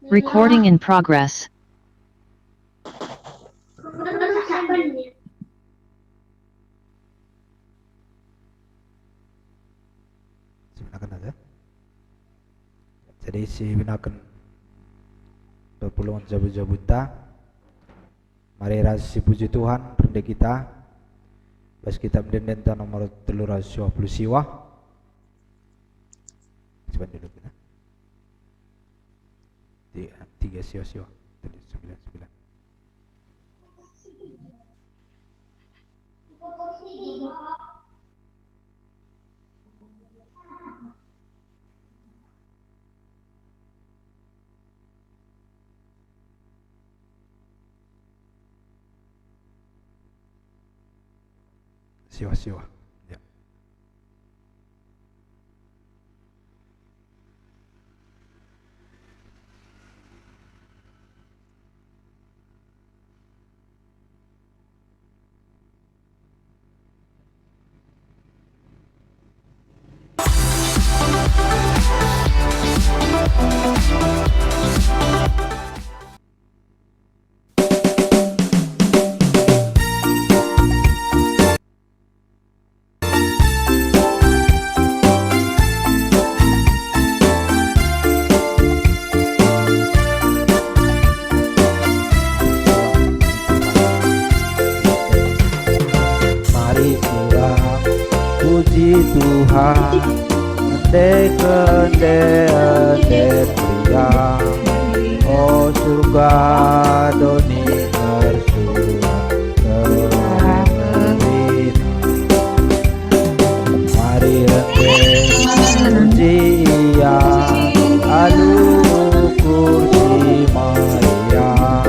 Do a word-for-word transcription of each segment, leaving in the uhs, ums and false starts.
Recording in progress. Sibenaken aja. Jadi, sibenaken perpulungen jabu-jabunta. Mari ras sipuji Tuhan, rende kita. Bas kitab ende-endenta nomor telu ratus dua puluh siwa. Coba dulu kita. Tiga, tiga siwa-siwa. Tadi sembilan sembilan. Siwa-siwa. Ya. Mari puji Tuhan, ende-ende, ende pria. O surga, doni ersurak kerina. Mari rende puji Ia alu kursi Maria,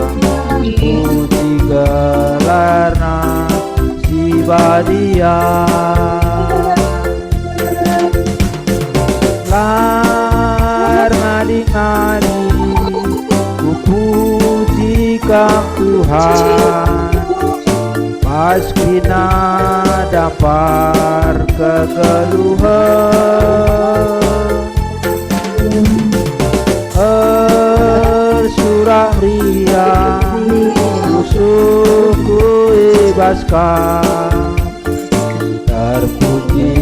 puji gelarNa si badia. Lar ngadi-ngadi kupuji Kam, Tuhan, pas kina dampar kegeluhen. Ersurak meriah pusuhku i bas Kam. Terpuji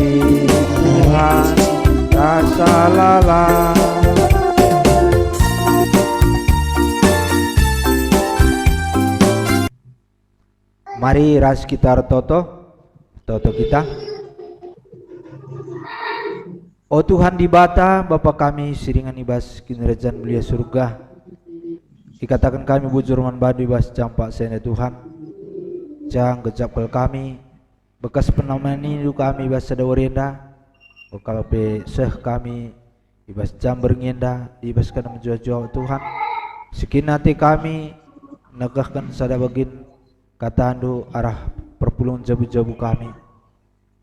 Tuhan rasa lalap. Mari ras kita ertoto, ertoto kita. O Tuhan Dibata, Bapa kami si ringan i bas Kinirajan Mulia Surga, ikataken kami bujur man bandu i bas jam paksa enda, Tuhan. Janah gejap kal kami, bekas penamanindu kami i bas sada wari enda, enggo ka pe seh kami i bas jam berngi enda, i bas kena mejuah-juah, Tuhan. Sikin ate kami nekehken sada bagin katandu arah perpulungen jabu-jabu kami.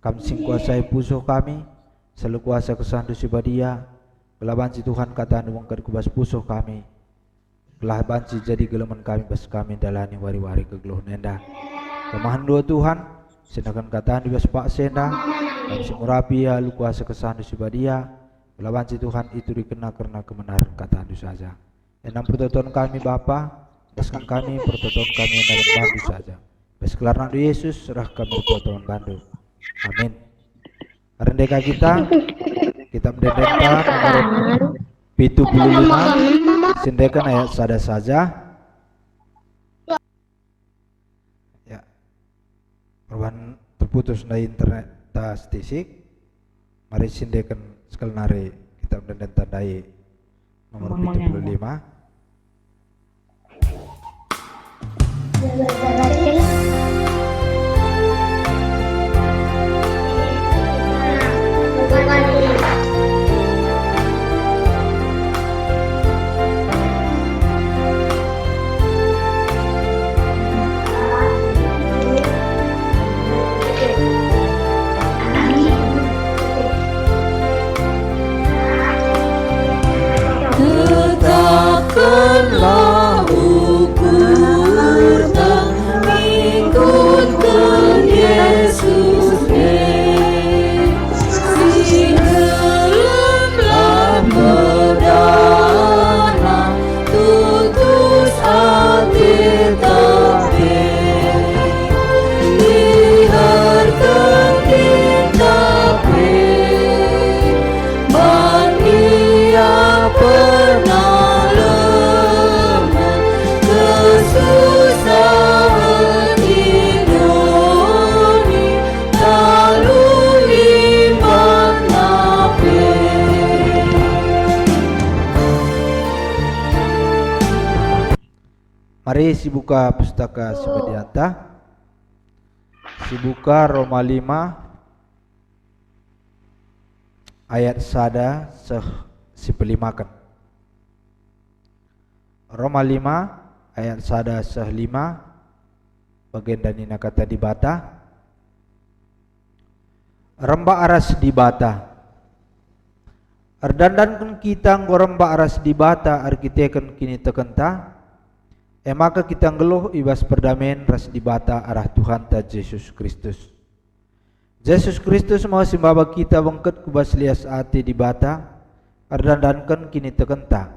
Kam si ngkuasai pusuh kami, selalu kuasa KesahNdu si Badia, gelah banci, Tuhan, katandu bengket ku bas pusuh kami. Gelah banci jadi gelemen kami bas kami ndalani wari-wari kegeluhen enda. Kemahendu, o Tuhan, si neken katandu i bas paksa enda, kami si ngurapi alu kuasa KesahNdu si Badia, gelah banci, Tuhan, iturikenna kerna kebenaren katandu saja. Enda pertoton kami, Bapa, bas kami pertoton kami enda man bandu saja. Bas gelar anakNdu Yesus, reh kami ertoto man bandu. Amin. Rende ka kita, kita mendendenta nomor pitu puluh lima, siendeken ayat sada saja. Ya. Perban terputus ndai internetta setisik. Mari siendeken sekali nari kita mendendenta ndai nomor pitu puluh lima. Tetapkenlah ukurta. Sibuka Pustaka Si Badianta, sibuka Roma lima ayat sada seh si pelimaken. Roma lima ayat sada seh lima, bagenda nina Kata Dibata, rembak ras Dibata. Erdandanken kita enggo rembak ras Dibata erkiteken kinitekenta, e maka kita nggeluh i bas perdamen ras Dibata arah Tuhanta Jesus Kristus. Jesus Kristus me si maba kita bengket ku bas lias ate Dibata, erdandanken kinitekenta.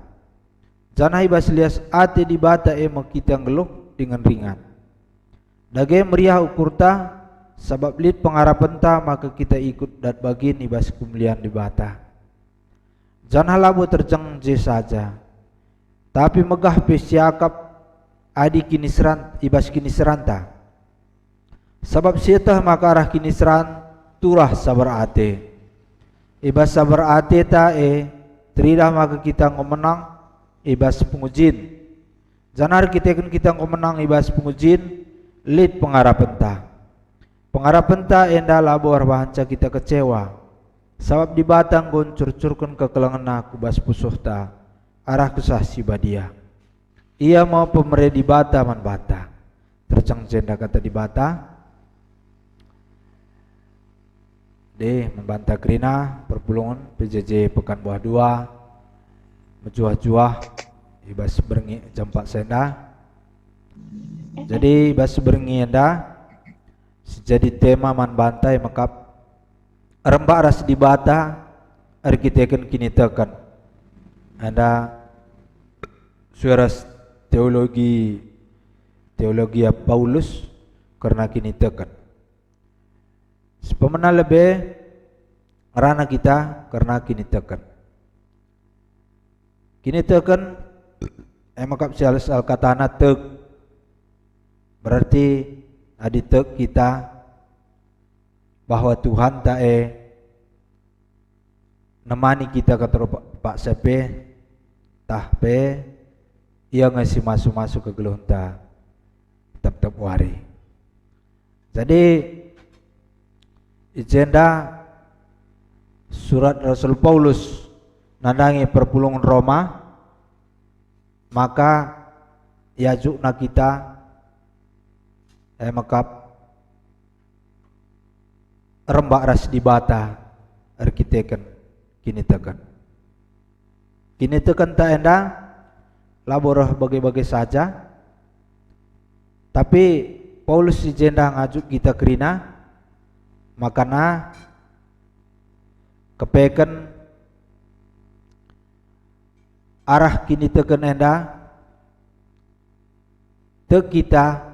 Janah i bas lias ate Dibata e me kita nggeluh dingen ringan. Dage meriah ukurta, sabap lit pengarapenta maka kita ikut dat bagin i bas kemulian Dibata. Janah labo terjeng je saja, tapi megah pe siakap adi kiniseran, i bas kiniseranta. Sabap sieteh maka arah kiniseran turah saber ate. I bas saber ateta e, teridah maka kita enggo menang i bas pengujin. Janah erkiteken kita enggo menang i bas pengujin, lit pengarapenta. Pengarapenta enda labo erbahanca kita kecewa, sabap Dibata enggo ncurcurken kekelengenNa ku bas pusuhta arah Kesah Si Badia. Ia me pemere Dibata man banta. Terjeng jenda Kata Dibata. Deh, man banta kerina perpulungen P J J Pekan Buah Dua, mejuah-juah i bas berngi jam empat senda. Jadi, i bas berngi enda, si jadi tema man banta e mekap rembak ras Dibata erkiteken kiniteken. Enda sue ras teologi, teologia Paulus kerna kiniteken. Sepemena lebe ngerana kita kerna kiniteken. Kiniteken e mekap si alas alkatana tek. Berarti adi tek kita bahwa Tuhanta e nemani kita kata paksa pe, tah pe, Ia nge si masu-masu kegeluhenta tep-tep wari. Jadi, i jenda surat Rasul Paulus nandangi perpulungen Roma, maka iajukna kita, e mekap rembak ras Dibata erkiteken kiniteken. Kinitekenta enda labo reh bage-bage saja, tapi Paulus si jenda ngajuk kita kerina, makana kepeken arah kiniteken enda, tek kita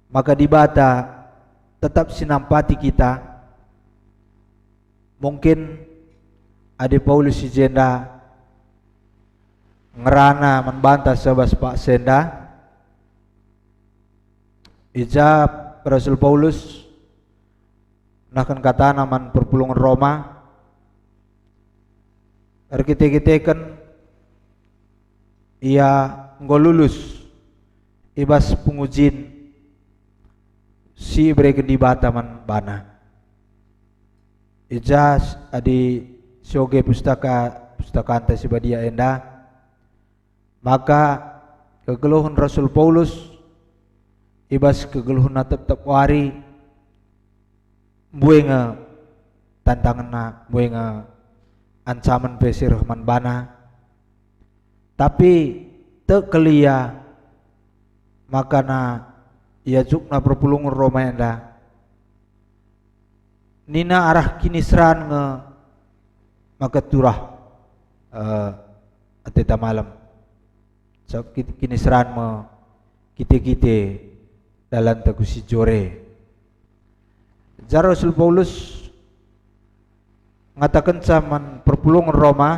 maka Dibata tetap si nampati kita. Mungkin adi Paulus si jenda ngerana man banta sebas paksa enda, i ja Rasul Paulus nehken katana man perpulungen Roma, erkite-kiteken ia enggo lulus i bas pengujin si ibereken Dibata man bana. I ja adi sioge pustaka, pustakanta si badia enda, maka kegeluhen Rasul Paulus i bas kegeluhenna tep-tep wari, mbue nge tantangenna, mbue nge ancamen pe si reh man bana. Tapi tek kal ia, makana iajukna perpulungen Roma enda. Nina arah kiniseran nge maka turah, eh, ateta malem. Sabap ki-, kiniseran me kite-kite dalanta ku si jore. Jar Rasul Paulus ngatakenca man perpulungen Roma,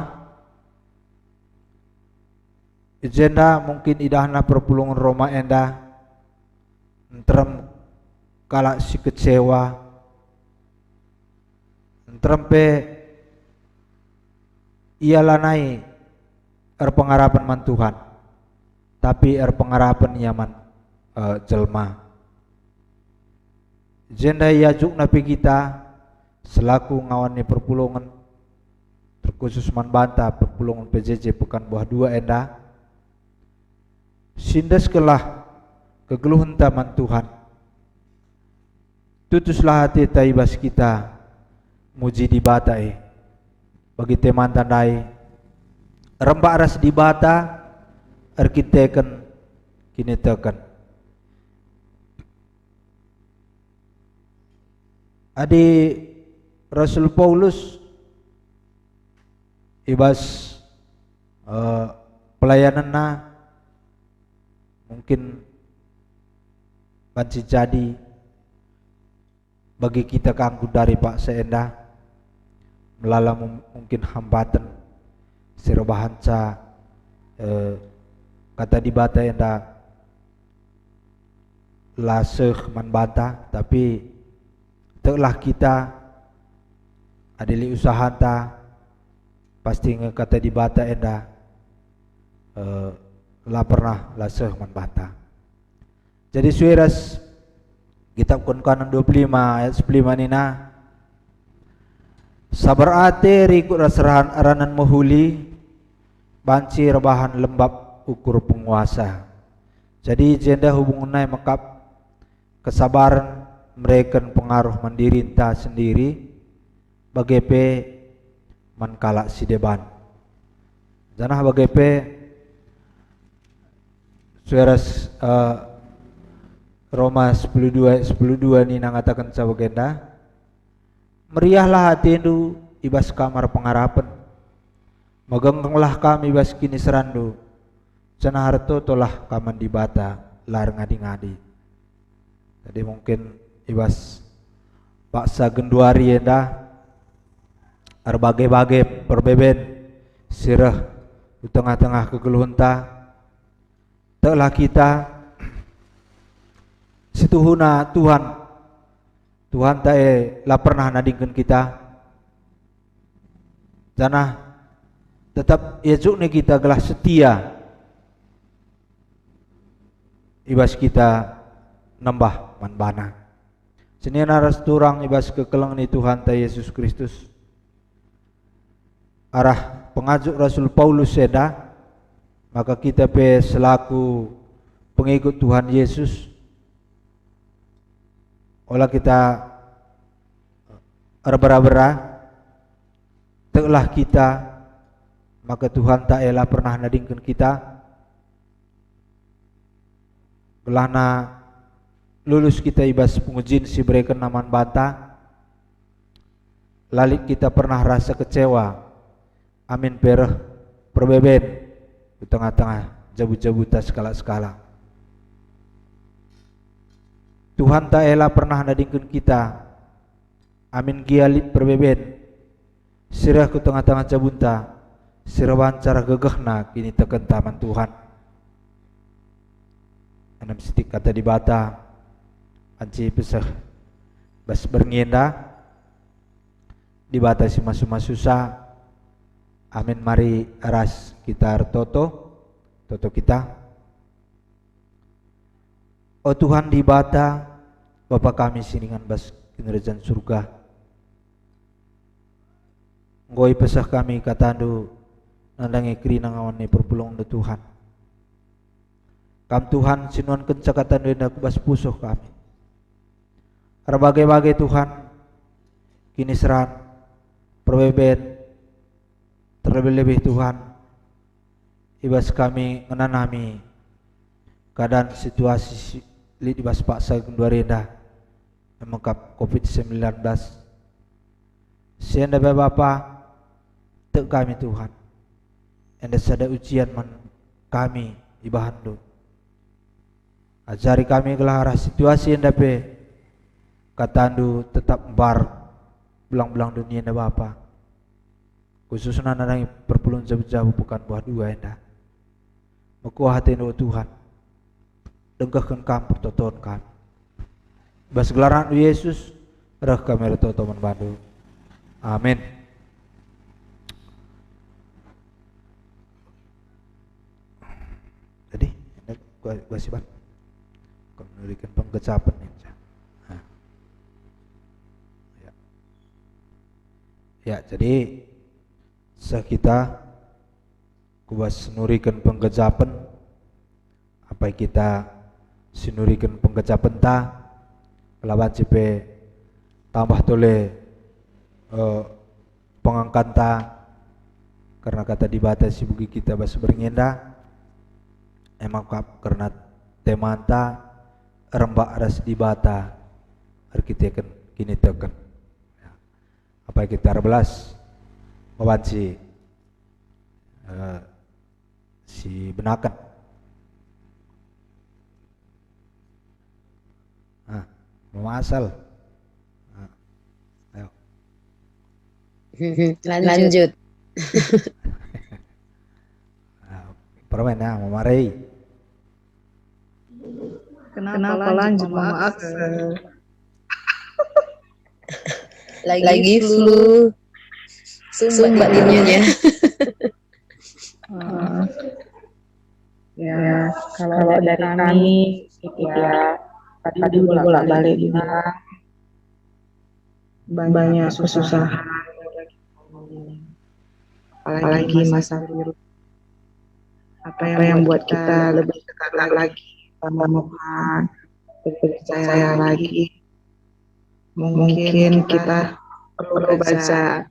i jenda mungkin idahna perpulungen Roma enda nterem kalak si kecewa, nterem pe ia lanai erpengarapen man Tuhan. tapi erpengarapen ia man, eh, jelma. Jenda iajukna pe kita selaku ngawan ni perpulungen, terkhusus man banta perpulungen P J J Pekan Buah Dua enda, sindeskenlah kegeluhenta man Tuhan. Tutuslah ateta i bas kita muji Dibata e. Bagi temanta ndai, rembak ras Dibata erkiteken kiniteken. Adi Rasul Paulus i bas, eh, pelayanenna mungkin banci jadi bagi kita kanggo dari paksa enda, melala mum-, mungkin hambaten si erbahanca, eh, Kata Dibata enda la seh man banta, tapi teklah kita, adi lit usahanta, pasti nge Kata Dibata enda, eh, la pernah la seh man banta. Jadi sue ras Kitab Keluaran dua puluh lima ayat sepuluh lima nina, "Sabar ate rikut ras rahan-, ranan mehuli, banci erbahan lembab ukur penguasa." Jadi jenda hubungenna e mekap kesabaren mereken pengaruh man dirinta sendiri, bage pe man kalak si deban. Janah bage pe sue ras, eh, Roma sepuluh dua ayat sepuluh dua nina ngatakenca bagenda, "Meriahlah atendu i bas kamar pengarapen, megenggenglah kam i bas kiniseranndu, janah ertotolah kam man Dibata, la erngadi-ngadi." Jadi mungkin i bas paksa genduari enda erbage-bage perbeben si reh i tengah-tengah kegeluhenta. Teklah kita, situhuna Tuhan, Tuhanta e la pernah nadingken kita, janah tetap iajukNa kita gelah setia i bas kita nembah man baNa. Senina ras turang i bas kekelengen ni Tuhanta Yesus Kristus. Arah pengajuk Rasul Paulus enda, maka kita pe selaku pengikut Tuhan Yesus, ola kita erbera-bera, teklah kita, maka Tuhanta e la pernah nadingken kita, gelahna lulus kita i bas pengujin si iberekenNa man banta, la lit kita pernah rasa kecewa, amin pe reh perbeben i tengah-tengah jabu-jabuta sekalak-sekalak. Tuhanta e la pernah nadingken kita, amin gia lit perbeben si reh ku tengah-tengah jabunta, si erbahanca gegehna kinitekenta man Tuhan. Enem sitik Kata Dibata banci peseh bas berngi enda. Dibata si masu-masusa, amin. Mari ras kita ertoto, toto kita. O Tuhan Dibata, Bapa kami si ringan bas Kinirajan Surga, enggo ipeseh kami KataNdu nandangi kerina ngawan ni perpulungenNdu, Tuhan. Kam, Tuhan, si nuankenca KataNdu enda ku bas pusuh kami. Erbage-bage, Tuhan, kiniseran, perbeben, terlebih-lebih, Tuhan, i bas kami ngenanami keadaan situasi si lit i bas paksa genduari enda, e mekap covid sembilan belas. Si enda pe, Bapa, tek kami, Tuhan, enda sada ujian man kami ibahanNdu. Ajari kami gelah arah situasi enda pe KataNdu tetap mbar belang-belang dunia enda, Bapa. Khususna nandangi perpulungen jabu-jabu Pekan Buah Dua enda. Mekuah ateNdu, o Tuhan, dengkehken Kam pertoton kami. Bas gelar Yesus, reh kami ertoto man baNdu. Amin. Jadi, Gua, gua siban. Kami nuriken penggejapen ninja. Nah. Ya. Ya, jadi seh kita ku bas nuriken penggejapen, apai kita si nuriken penggejapenta, kelaban si pe tambah tole, eh, pengangkanta kerna kata Dibata si begi kita bas berngi enda, e maka kerna temanta rembak ras Dibata erkiteken kiniteken. Apai kita erbelas banci, eh, si benaken. Ah, memasal. Ah, ayo. Lanjut. Ah, permen ya, memarei. Kenapa lanjut, Mama Axel? Lagi flu. Sumbat dirinya. Eh, ya, kalau dari kami, ya, tadi bolak-balik bilang, banyak kesusahan, apalagi masa virus. Apa yang buat kita lebih dekat lagi sama Tuhan, lebih percaya lagi. Mungkin kita perlu baca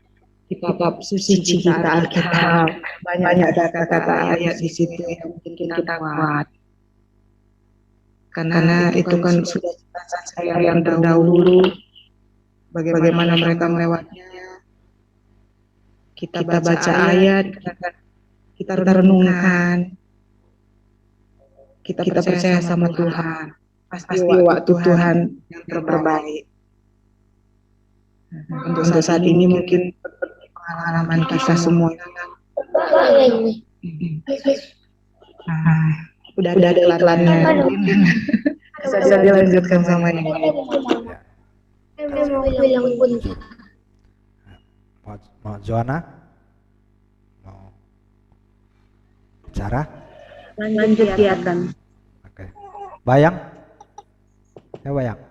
kitab suci kita, Alkitab. Banyak kata-kata ayat di situ yang bikin kita kuat. Karena itu kan sudah jelas saya yang terdahulu, bagaimana mereka melewatinya. Kita baca ayat, kita renungkan, kita percaya sama Tuhan. Pasti waktu Tuhan yang terbaik. Untuk saat ini mungkin pengalaman kita semua. Ah, udah ada iklannya. Bisa, bisa dilanjutkan sama ini. Mau, mau Joanna? Mau bicara? Lanjut, ya, kan. Oke. Bayang? Ya, Bayang.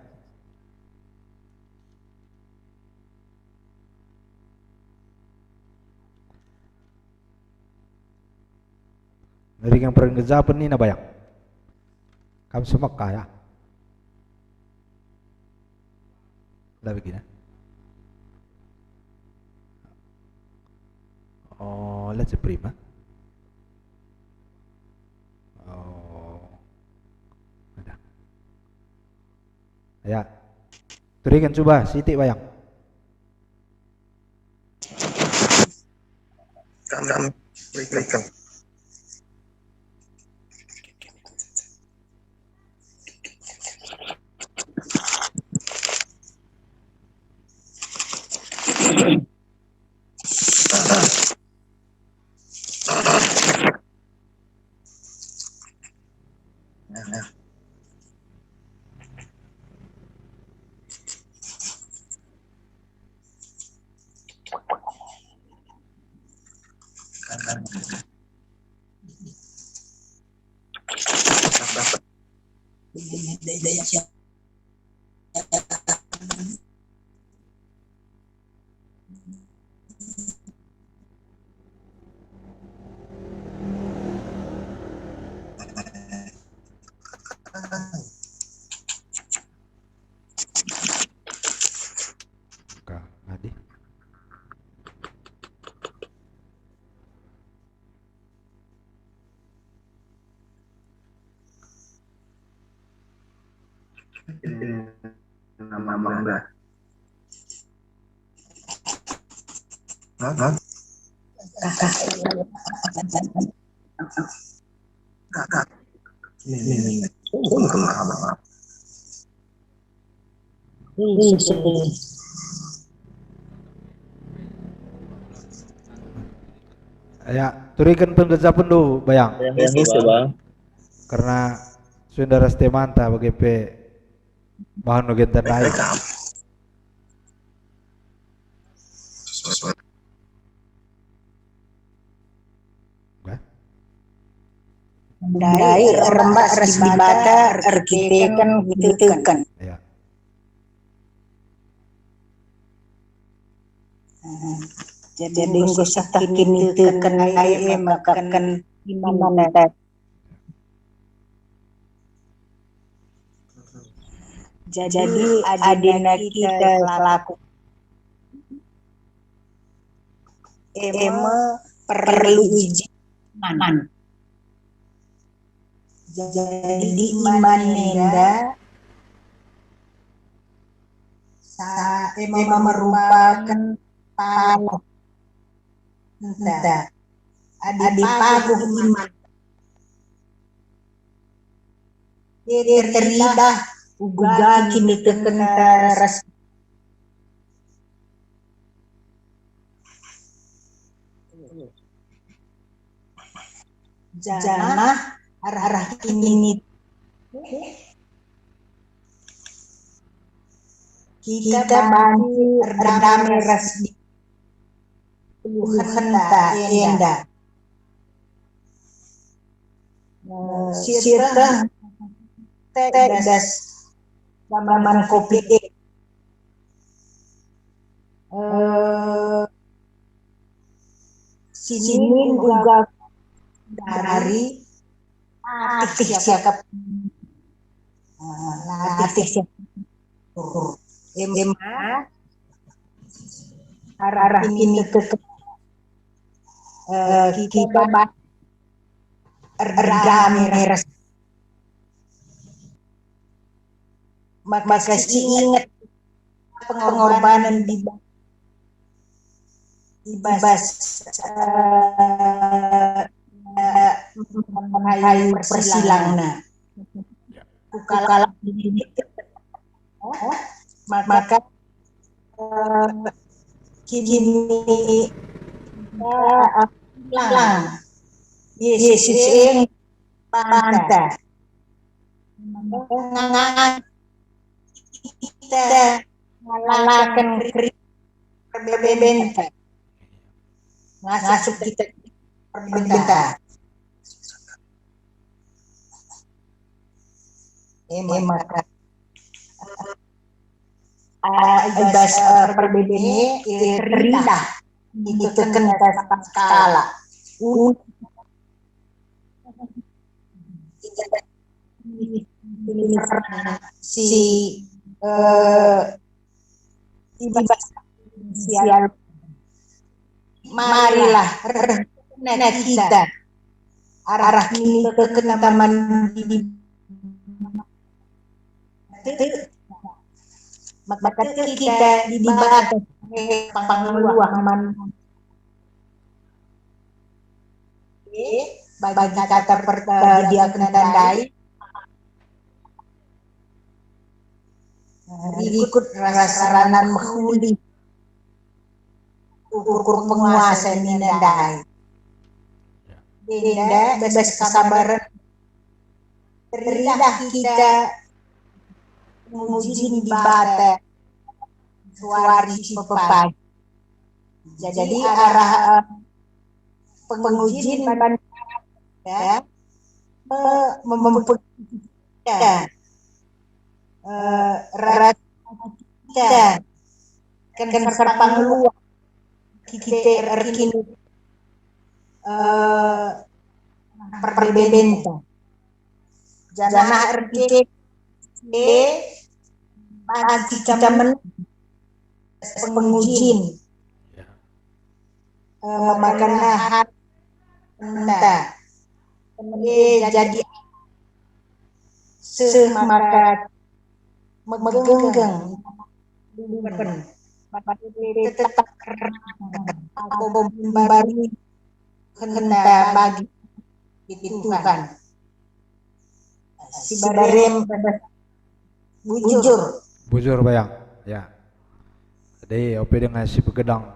Nuriken penggejapen nina Bayang. Kam si Mekah ya. Lah begini. Oh, let's prima. Oh. Ada. Ya. Turiken coba sitik Bayang. Kami berikan. Ka, Adi. Nama Bangga. Hah? Hah? Ini, ini, ini. Oh, kenapa? Ya, turiken penggejapen dulu, Bayang. Yang khusus, Bang. Karena sudah ras temanta bage pe bahan ugen tandai. Enggak? ndai rembak ras Dibata erkiteken kiniteken. Ya. Jadi enggo seh kiniteken ndai e maka ken iman ndai. Jadi adina kita selaku e me perlu uji iman. Jadi iman enda sa e me merupaken paguh enda. Adi paguh iman, e teridah uga kinitekenta ras janah arah kini kita banci erdame ras keluhenta enda. Eh, sieteh te i bas zaman covid e. Eh, sinin uga dari latih siakap, eh, latih siakap. Ema arah kiniteken, eh, kita ba-, erdame ras. Maka si inget pengorbanen di ba-, i bas, eh, kayu persilangna. Kukalak diri. Maka, eh, kini kita pulang. Yesus e banta. Ngan kita ngalaken perbebenta. Ngasup kita perbebenta. E maka, ah, i bas, eh, perbebenta e, eh, teridah kiniteken kalak. Un-, si, eh, i bas sial. Marilah reh kita arah kinitekenta man Dibata. Maka kita Dibata pangeluah man bagi kata per-, eh, diaken ndai. Rikut ras ranan mehuli ukur penguasa nina ndai. Enda bas kesabaren teridah kita ngujin Dibata suari si pepagi. Jadi arah, eh, pengujin ban, ya, me-, mem-, kita, eh, ras kita, ken serpang luar kita erkini, eh, perbebenta. Janah erkite banci kita men pengujin. Ya. Eh, maka hat enta. Eh, jadi seh maka megenggeng. Tetap aku memberi enta bagi Tuhan. Si barem bujur. Bujur, Bayang. Ya. Jadi, ope denga si begedang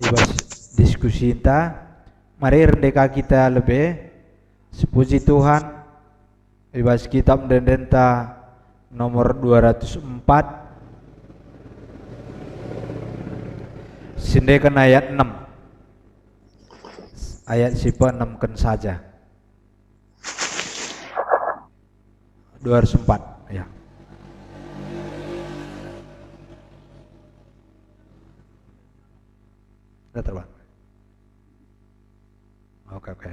i bas diskusinta, mari erndeka kita lebe, sepuji Tuhan, i bas kitab ende-endenta nomor dua ratus empat, siendeken ayat enam. Ayat si peenemken saja. Dua ratus empat, ya. Sudah terbang. Oke, oke.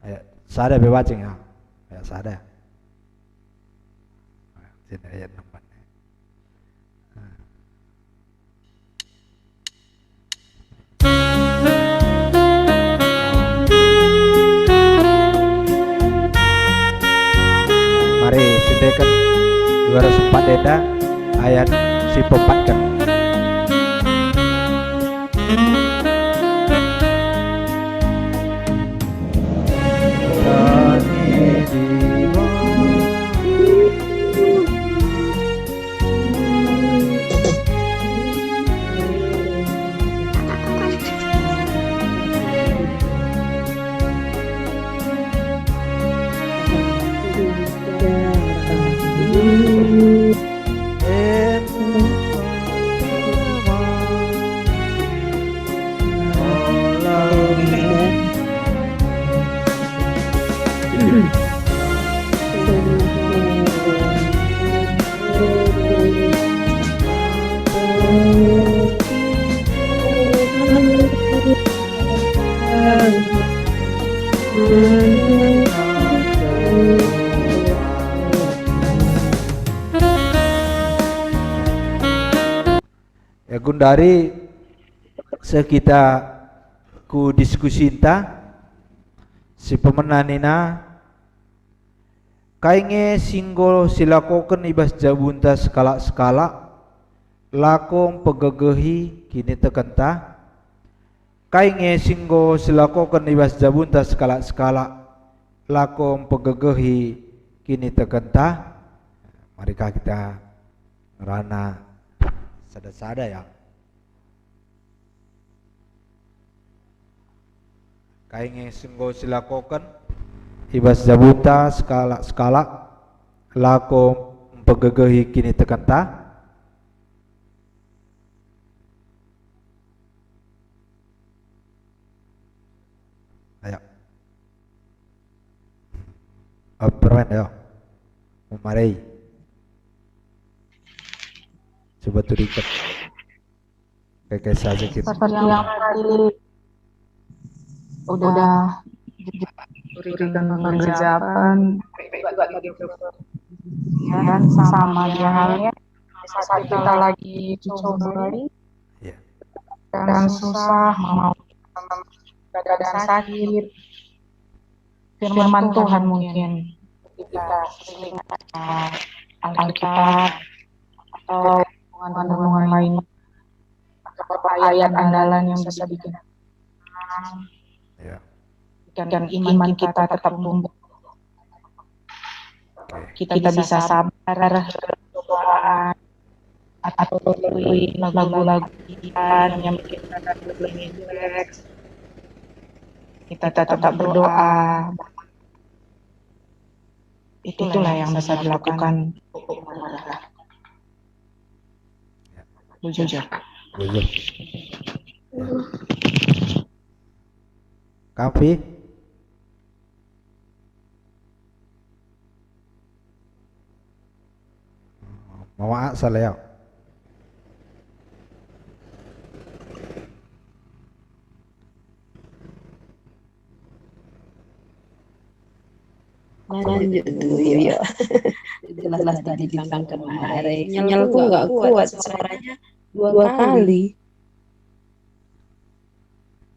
Ayat sada pe bacing, ya. Ayat sada. Sini ayat enam. Mari siendeken dua ratus empat enda ayat si pepatken. Ya, gundari seh kita ku diskusinta si pemena nina, kai nge si enggo silakoken i bas jabunta sekalak-sekalak, lako mpegegehi kinitekenta? Kai nge si enggo silakoken i bas jabunta sekalak-sekalak, lako mpegegehi kinitekenta? Mari ka kita ngerana sada-sada, ya. Kai nge si enggo silakoken i bas jabunta sekalak-sekalak, lako mpegegehi kinitekenta? Ayo. Oh, permen, ayo. Memarei. Coba tudiken. Kai-kai saja kita. Seperti yang tadi udah diberikan pengerjapan, dan sama dia halnya saat kita lagi cobai, ya, dan susah, mau badan sakit, firman Tuhan mungkin kita sering baca Alkitab atau renungan-renungan lain, atau ayat andalan yang bisa bikin tenang, ya, bikin iman kita tetap tumbuh. Oke. Kita bisa sabar, berdoa, atau melalui lagu-lagu kita yang bikin kita lebih rileks. Kita tetap berdoa. Itulah yang bisa dilakukan. Bujur. Bujur. Kapi? Mama asal ya. Lanjut dulu ya. Jelas tadi diterangkan kemarin. Nyelku nggak kuat suaranya dua kali.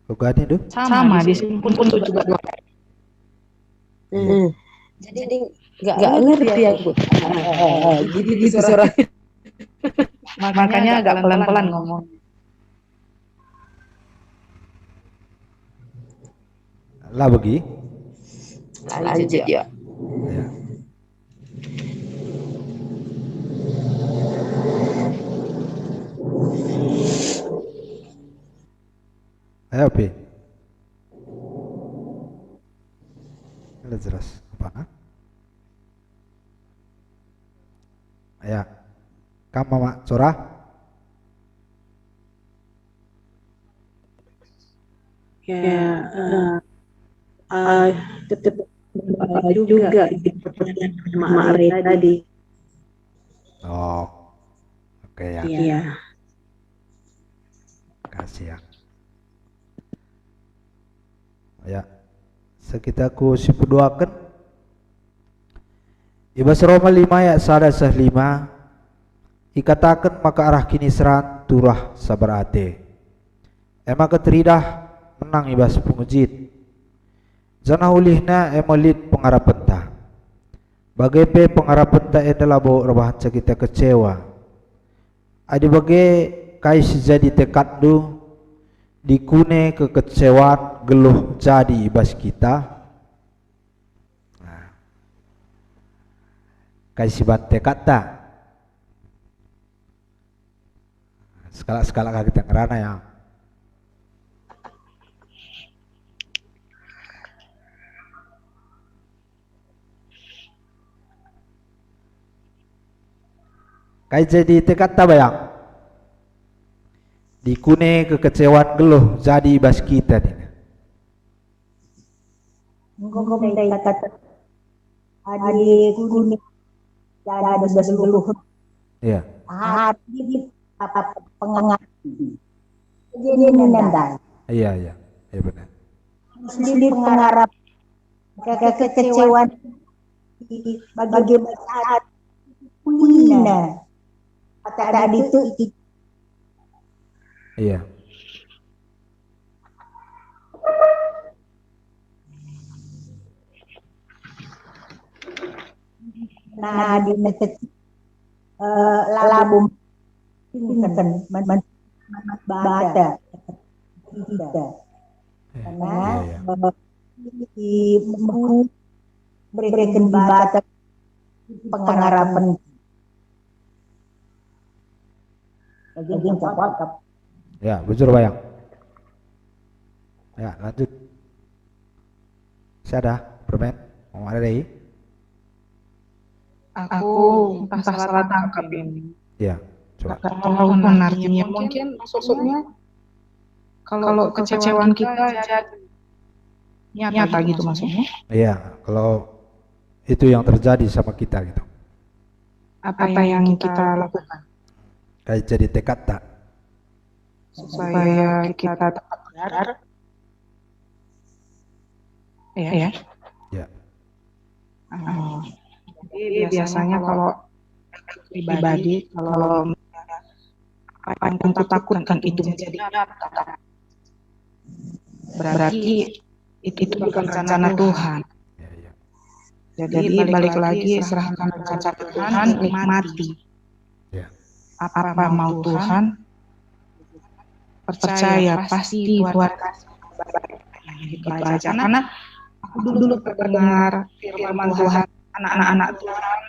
Uga nih, duh. Sama, di sini pun juga dua kali. Hmm. Jadi nggak ngerti aku. Ah, ah, ah, gitu, gitu suara. Makanya agak pelan-pelan ngomong. Lah bagi. Lanjut ya. Ya. Ayo, Pi. Ada jelas apa, nah? Ya. Kam Mama Cora? Ya, eh, eh, tetap Doa juga di pertengahan Mak Ray tadi. Oh, oke ya. Iya. Kasih ya. Ya, sekitar ku sipeduaken. I bas Roma lima ayat sada seh lima, ikataken maka arah kiniseran turah sabar ate. E maka teridah menang i bas pengejit. Janah ulihna e me lit pengarapenta. Bage pe pengarapenta enda labo erbahanca kita kecewa. Adi bage, kai si jadi tekadndu? Dikune kekecewan geluh jadi i bas kita? Nah, kai si ban tekadta? Sekalak-sekalak ka kita ngerana ya. Kai jadi tekadta, Bayang? Dikune kekecewan geluh jadi i bas kita nina. Enggo ndai kata adi kune jadi bas geluh. Iya. Adi apa pengarap. Jadi nina ndai. Iya, iya. Iya benar. Sendiri pengarap kekecewan bagi masyarakat. Kune. Kata adi itu. Iya. Nah, di mete, eh, labo mungkin men-, men-, bata kita. Iya, iya. Karena, eh, di mengku-, bereken bata pengarapen. Bagi yang cakap. Ya, bujur, Bayang. Ya, lanjut. Sada, permen. Mau ada lagi? Aku entah salah tangkap ini. Ya, coba. Gak tahu pun artinya. Mungkin maksudnya kalau kekecewaan kita jadi nyata gitu maksudnya. Iya, kalau itu yang terjadi sama kita gitu. Apa yang kita lakukan? Kayak jadi tekadta. Supaya kita tetap benar. Ya. Ya. Oh. Jadi biasanya kalau pribadi, kalau apa yang kita takutkan itu menjadi nyata, berarti itu, itu bukan rencana Tuhan. Ya, ya. Jadi, balik lagi, serahkan rencana Tuhan, nikmati. Ya. Apa mau Tuhan, percaya pasti Tuhan kasih yang terbaik. Gitu aja. Karena aku dulu pernah dengar firman Tuhan, anak-anak Tuhan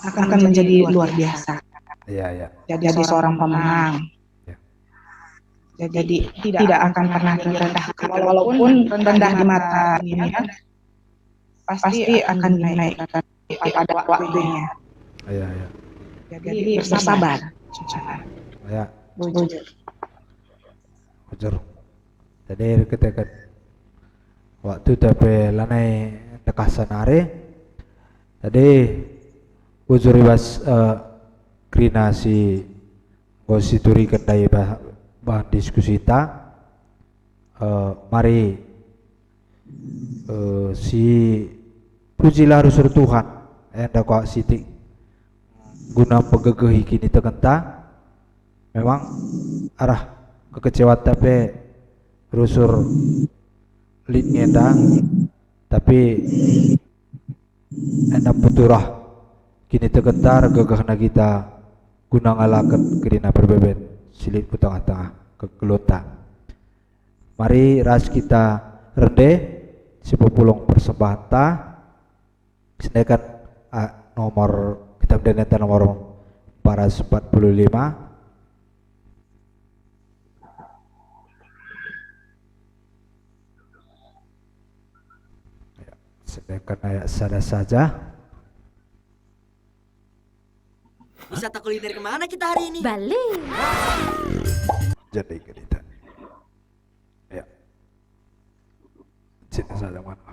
akan menjadi luar biasa. Iya, iya. Jadi seorang pemenang. Ya. Jadi tidak akan pernah direndahkan, walaupun rendah di mata dunia, pasti akan dinaikkan pada waktunya. Iya, iya. Jadi bersabar. Ya. Bujur. Bujur. Jadi kita kan waktu tapi lanai dekah sanare. Jadi bujur i bas, eh, kerina si enggo situriken ndai bah-, bahan diskusita, eh, mari, eh, si pujilah rusur Tuhan, enda kuak sitik guna mpegegehi kinitekenta. Memang arah kekecewanta pe rusur lit ngenda, tapi enda peturah kinitekenta, gegehna kita guna ngalaken kerina perbeben si lit ku tengah-tengah kegeluhenta. Mari ras kita rende, sipepulung persembahenta, sendeken, ah, nomor, kitab endenta nomor empat ratus empat puluh lima. Ya, sendeken ayat sada saja. Wisata kuliner kemana kita hari ini? Bali. Jadi cerita. Ya. Sini saja, mana?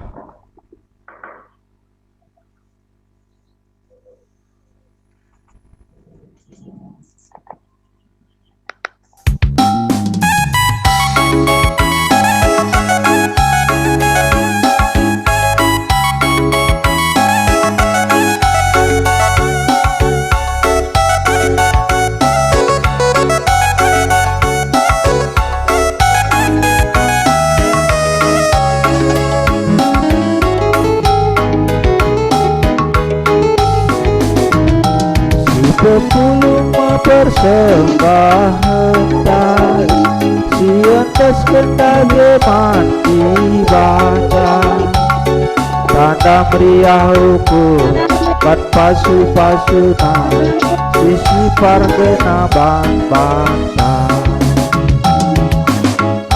persembahenta, si iendesken dage man Dibata. Tanda meriah ukur, kan pasu-pasuNa, si sipar gena ban banta.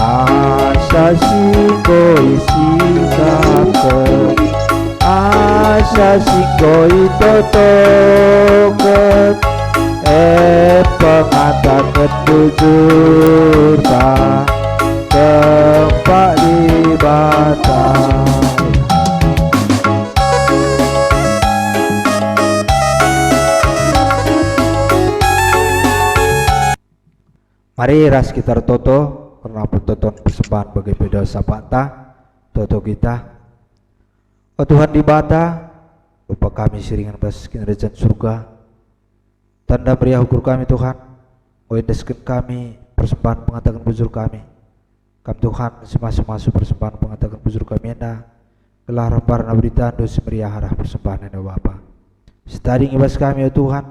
Asa si enggo isikapken, asa si enggo itotoken, e pengataken bujurta, tempa Dibata. Mari ras kita ertoto, kerna pertoton persembahen bage pe dosa pakta, toto kita. O Tuhan Dibata, Bapa kami si ringan bas Kinirajan Surga, tanda meriah ukur kami, Tuhan, enggo iendesken kami persembahen pengataken bujur kami. Kam, Tuhan, si masu-masu persembahen pengataken bujur kami enda, gelah reh mbarna beritandu si meriah arah persembahen enda, Bapa. Sitading i bas kami, o Tuhan,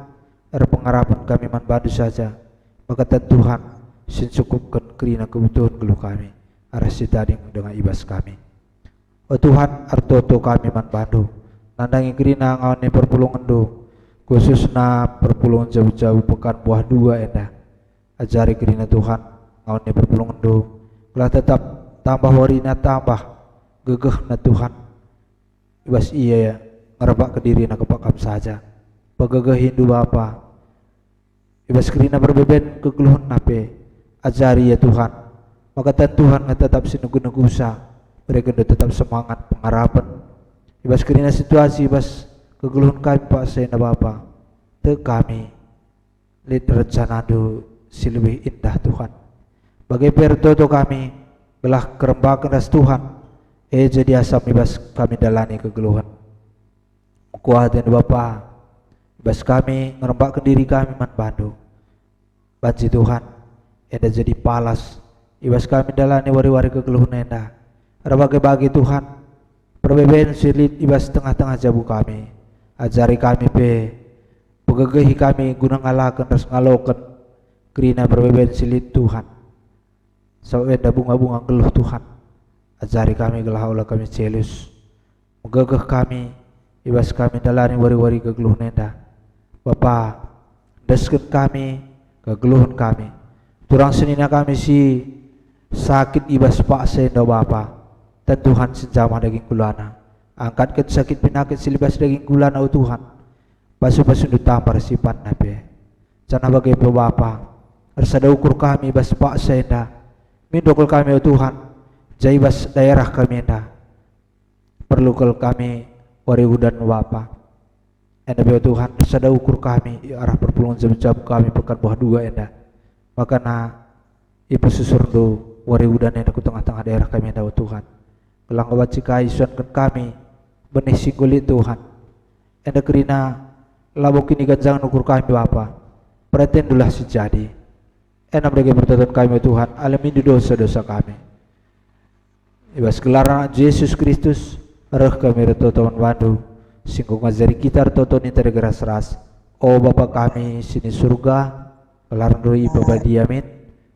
erpengarapen kami man bandu saja, maka tan Tuhan si ncukupken kerina kebutuhen geluh kami, arah sitading denga i bas kami. O Tuhan, ertoto kami man bandu, nandangi kerina ngawan ni perpulungenndu, khususna perpulungen jabu-jabu Pekan Buah Dua enda. Ajari kerina Tuhan, ngawan ni perpulungenndu, gelah tetap tambah warina tambah gegehna Tuhan. I bas ia ngerembakken dirina kepak Kam saja. Pegegehindu Bapa, i bas kerina perbeben kegeluhenna pe, ajari ia Tuhan, maka tan Tuhan nge tetap si negu-negusa, berekenndu tetap semangat pengarapen. I bas kerina situasi, i bas kegeluhen kami paksa enda Bapa, tek kami lit rencanandu si lebih indah, Tuhan. Bage pe ertoto kami, gelah kerembaken ras Tuhan, e jadi asam i bas kami ndalani kegeluhen. Mekuah atendu Bapa, i bas kami ngerembakken diri kami man bandu. Banci Tuhan, enda jadi palas i bas kami ndalani wari-wari kegeluhen enda. Erbage-bage Tuhan, perbeben si lit i bas tengah-tengah jabu kami. Ajari kami pe, pegegehi kami guna ngalaken ras ngaloken kerina perbeben si lit Tuhan. Sabap enda bunga-bunga nggeluh Tuhan. Ajari kami gelah ola kami celus. Megegeh kami, i bas kami ndalani wari-wari kegeluhen enda. Bapa, endesken kami, kegeluhen kami. Turang senina kami si sakit i bas paksa enda, Bapa. Tan Tuhan si njamah daging kulana. Angkatken sakit penakit si lit i bas daging kulana, o Tuhan. Pasu-pasundu tambar sipanna pe. Janah bage pe Bapa, ersada ukur kami i bas paksa enda. Mindo kal kami, o Tuhan, ja i bas daerah kami enda. Perlu kal kami wari udan Bapa. Enda pe, o Tuhan, ersada ukur kami i arah perpulungen jabu-jabu kami Pekan Buah Dua enda. Makana ipesusurndu wari udan enda ku tengah-tengah daerah kami enda, o Tuhan. Gelah enggo banci kai isuanken kami benih si enggo lit, Tuhan. Enda kerina labo kiniganjangen ukur kami Bapa. Peratendulah si jadi. Enda me dage pertoton kami, o Tuhan, alemindu dosa-dosa kami. I bas gelar Anak Jesus Kristus, reh kami ertoto man bandu, si enggo ngajari kita ertoto ninta dage ras-ras. O Bapa kami si ni Surga, gelarndu ipabadia min,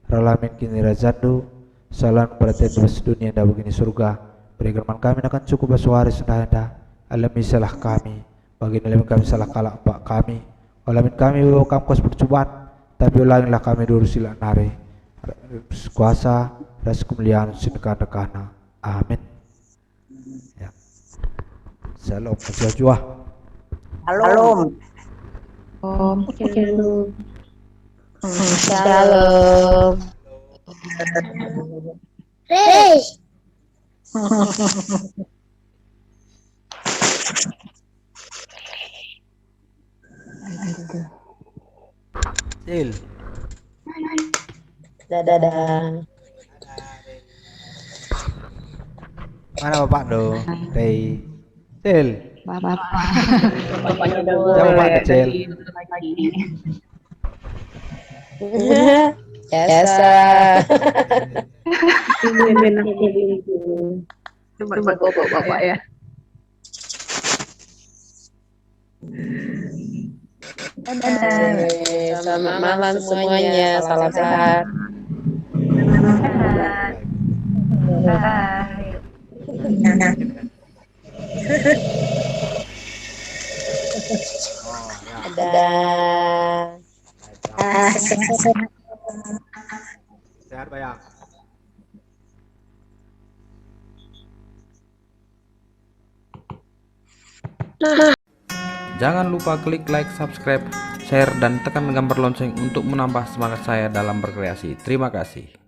reh la min kinirajandu, selahen peratendu bas doni enda bagi ni Surga. Beriken man kami nakan cukup bas wari si ndai enda, alemi salah kami, bagi nalemi kami salah kalak empak kami. Ola min kami baba kam kuas percuban, tapi olangilah kami diurusi kalak nari. Kuasa ras kemulian si ndekah-ndekahna. Amin. Ya. Shalom, mejuah-juah. Shalom. Om, shalom. Shalom. Hei. Cil. Dadah, dadah. Mana bapakndu? Hei. Cil. Bapak. Bapaknya udah. Siapa bapaknya, Cil? Biasa. Ini enak. Coba, coba bapak ya. Dadah. Sore. Selamat malam semuanya. Salam sehat. Bye. Dadah. Ah, sehat-sehat. Sehat, Bayang. Jangan lupa klik like, subscribe, share, dan tekan gambar lonceng untuk menambah semangat saya dalam berkreasi. Terima kasih.